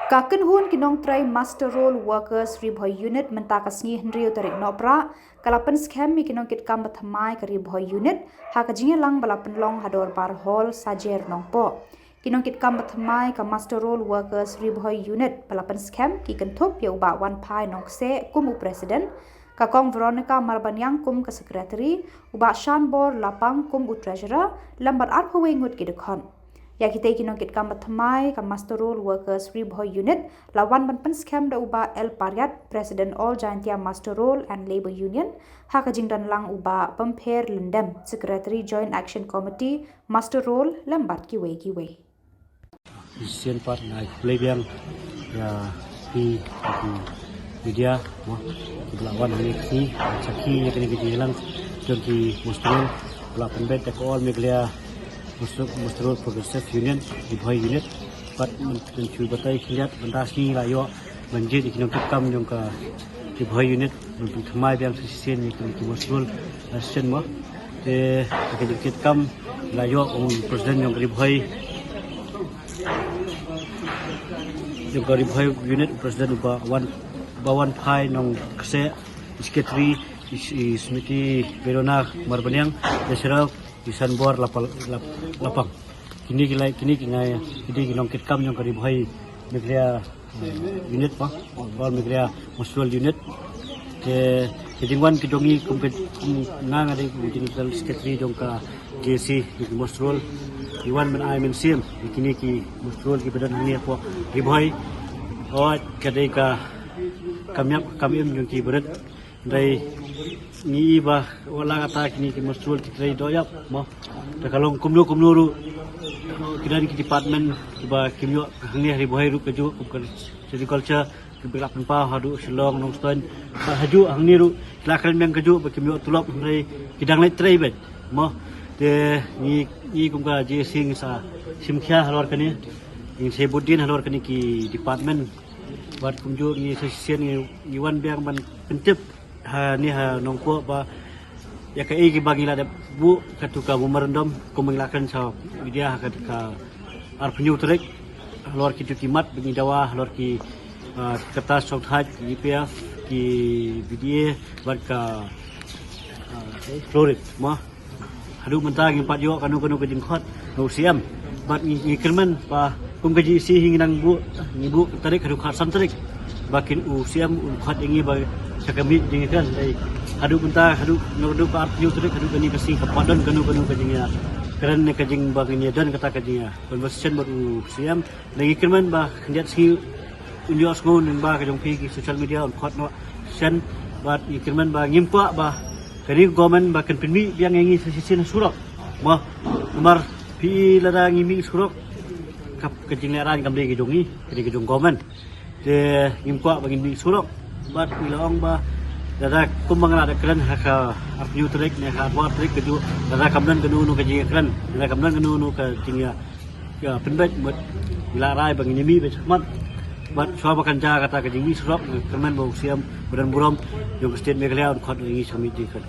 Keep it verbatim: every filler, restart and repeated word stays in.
Ka kynhun ki nongtrei Muster Roll Workers Ri Bhoi Unit mynta ka sngi hynriew tarik Nohprah ka la pynskhem ïa ki nongkitkam bathymmai ka Ri Bhoi Unit ha ka jingïalang ba la pynlong ha Dorbar Hall, Sajer, Nongpoh. Ki nongkitkam bathymmai ka Muster Roll Workers Ri Bhoi Unit ba la pynskhem ki kynthup ïa u Bah Wanphai Nongkseh kum u President, ka Kong Veronica Marbaniang kum ka Secretary, u Bah Shanbor Lapang kum u Treasurer, lem bad arphew wei ngut ki dkhot. Ïa kitei ki nongkitkam bathymmai ka Muster Roll Workers Ri Bhoi Unit la wan ban pynskhem da u Bah L Pariat, President All Jaintia Muster Roll and Labour Union, ha ka jingdon lang u Bah Pumpher Lyndem, Secretary Joint Action Committee Muster Roll, lem bad kiwei kiwei. Shisien pat nga ai khublei biang ïa phi, phi media, mo, kiba la wan hangne ka sngi sakhi ïa kane ka jingïalang jong ki Muster Roll ba la pynbeit da ka All Meghalaya Muster, Muster Roll Progressive Union, Ri Bhoi Unit. Pat myn, mynshuwa batai khyndiat mynta sngi la ïoh ban jied ïa ki nongkitkam jong ka Ri Bhoi Unit ban pynthymmai biang shisien ïa ki, ki Muster Roll, eh, shisien, mo. Te ka jingkitkam la ïoh u President jong ka Ri Bhoi, jong ka Ri Bhoi Unit, President u Bah Wan, Bah Wanphai Nongkseh, Secretary i, i Smriti Verona Marbaniang, Treasurer i Shanbor Lapal-, Lap-, Lapang. Kine ki lai, kine ki ngai, kine ki nongkitkam jong ka Ri Bhoi Meghalaya, eh, Unit, mo, All Meghalaya Muster Roll Unit. Te ka jingwan ka jong ngi kum ka, kum nga, nga dei kum General Secretary jong ka J A C, jong ki Muster Roll. Ngi wan ban ai mynsiem ïa kine ki Muster Roll kiba don hangne hapoh Ri Bhoi. Hooid, ka dei ka kam ïap kam im jong ki barit. Hynrei ngi i ba wat la kata kine ki Muster Roll ki trei doh ïap, mo. Te ka long kumno kumno ruh, ki don ki department kiba kim ïoh hangne ha Ri Bhoi ruh kajuh, kum ka Sericulture, kiba la pynpaw haduh Shillong, Nongstoiñ, bad hajuh hangne ruh ki la kren biang kajuh ba kim ïoh tulop, hynrei ki dang leit trei beit, mo. Te ngi, ngi kum ka J A C ngi sa shim khia halor kane, ngi sa bud dien halor kane ki department. Bad kumjuh ngi sa shisien ngi, ngi wan biang ban pyntip hangne ha Nongpoh ba ïa kaei kiba ngi la dep buh, katto ka memorandum, kum ngi la kren sha media ha ka, ka arphew hynñiew tarik, halor kito ki mat ba ngi dawa, halor ki, ah, ki kyrtas shongthait, ki E P F, ki V D A, bad ka, ah, floor rate, mo. Haduh mynta ngim pat ïoh kano kano ka jingkhot na u C M. Bad ngi, ngi kyrmen ba kum ka J A C hi ngi nang buh, ngi buh tarik haduh khatsan tarik ba kin, u C M un khot ïa ngi ba sha ka miet jingïakren. Dei haduh mynta, haduh, na haduh ka arphew tarik, haduh kane ka sngi kam pat don kano kano ka jingïakren ne ka jing ba ngin ïa don kata ka jingïa conversation bad u C M. Ngi kyrmen ba khyndiat sngi un ïohsngew lyngba ka jong phi ki social media, un khot noh shen, bad ngi kyrmen ba ngim kwah ba kane ka government ba kan pynmih biang ïa ngi sa shisien ha surok. Mo, namar phi i lada ngi mih surok, ka, ka jinglehraiñ kam dei ka jong ngi, ka dei ka jong government. Te ngim kwah ba ngin mih surok. Bad ngi la ong ba lada kumba nga la da kren ha ka arphew tarik ne ha ka arphew tarik kajuh, lada kam don kano kano ka jingïakren, lada kam don kano kano ka jingïa, ïa pynbeit, mut ngi la rai ba ngin ïa mih beit shakhmat. Bad shuwa ba kan jia kata ka jingmih surok, ngi kyrmen ba u C M ba don burom jong ka state Meghalaya un khot ïa ngi sha miet jingïakren.